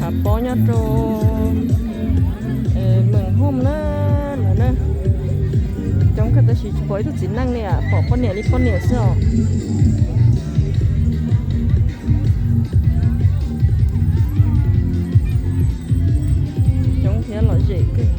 Pob nyob rau Meem Home na, lawv na. Coob kawg tab sis tsis pom ib tug txiv neej li, pom poj niam li poj niam xwb os. Coob thiab lom zem kawg.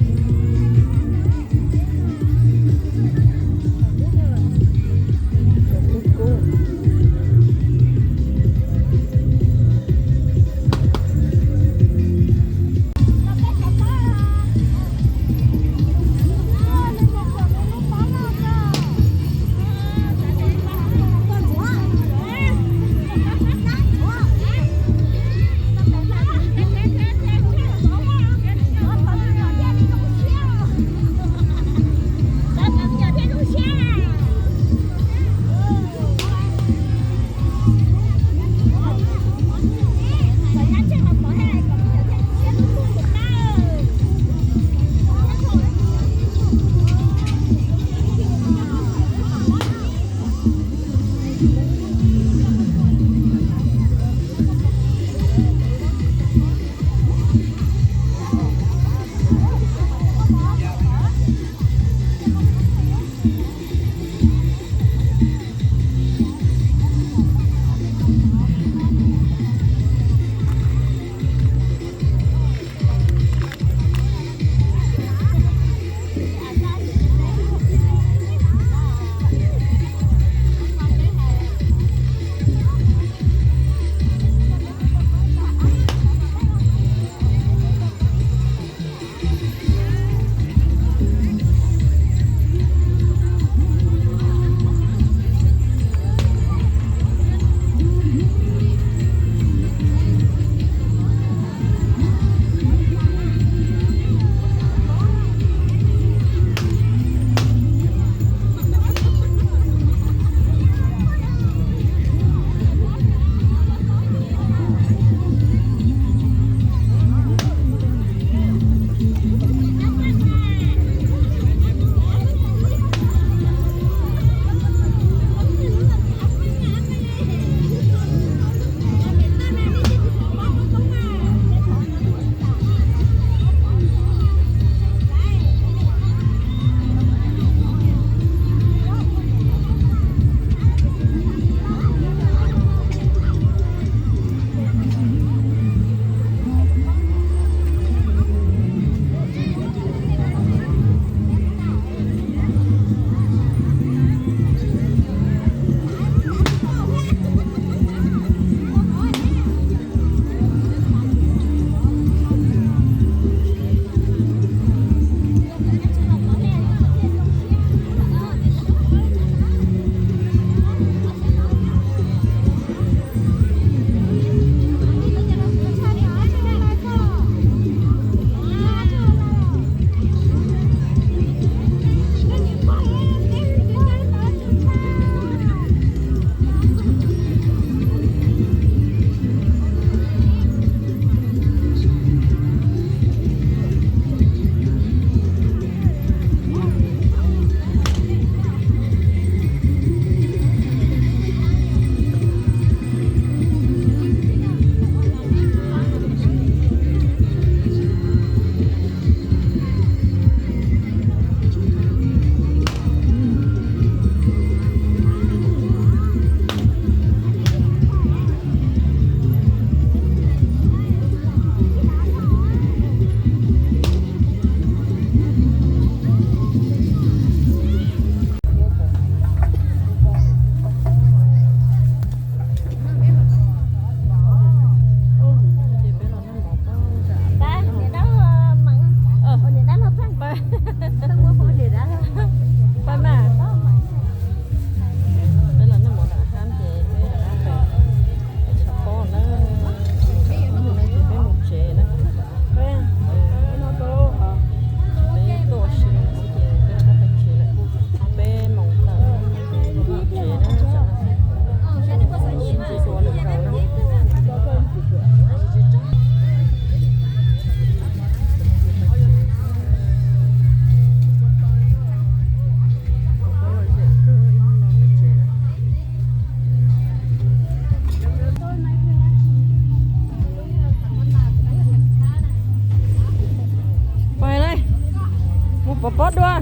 Pob dua.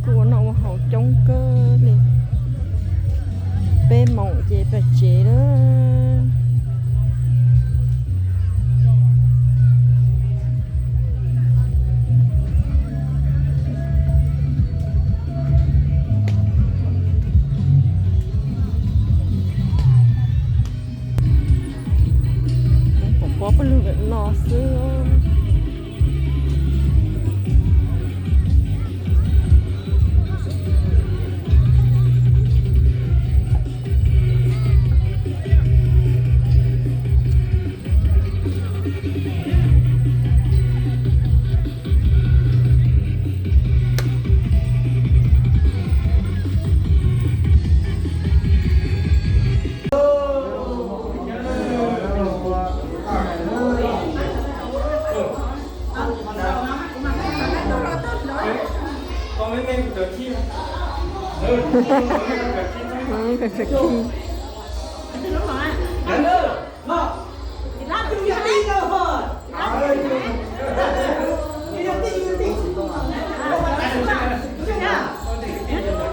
Kuj ua noj ua haus coob kawg li. Peb moos ces pem tsev lawm. Pom pob pawg lug ntawm no xwb.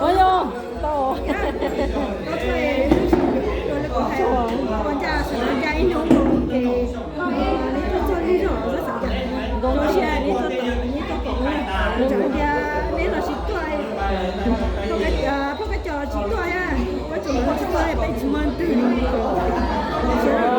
Ua yog tau. Neb los tsis tuaj, poj kab cos tsis tuaj, peb tsis muaj ntwg li.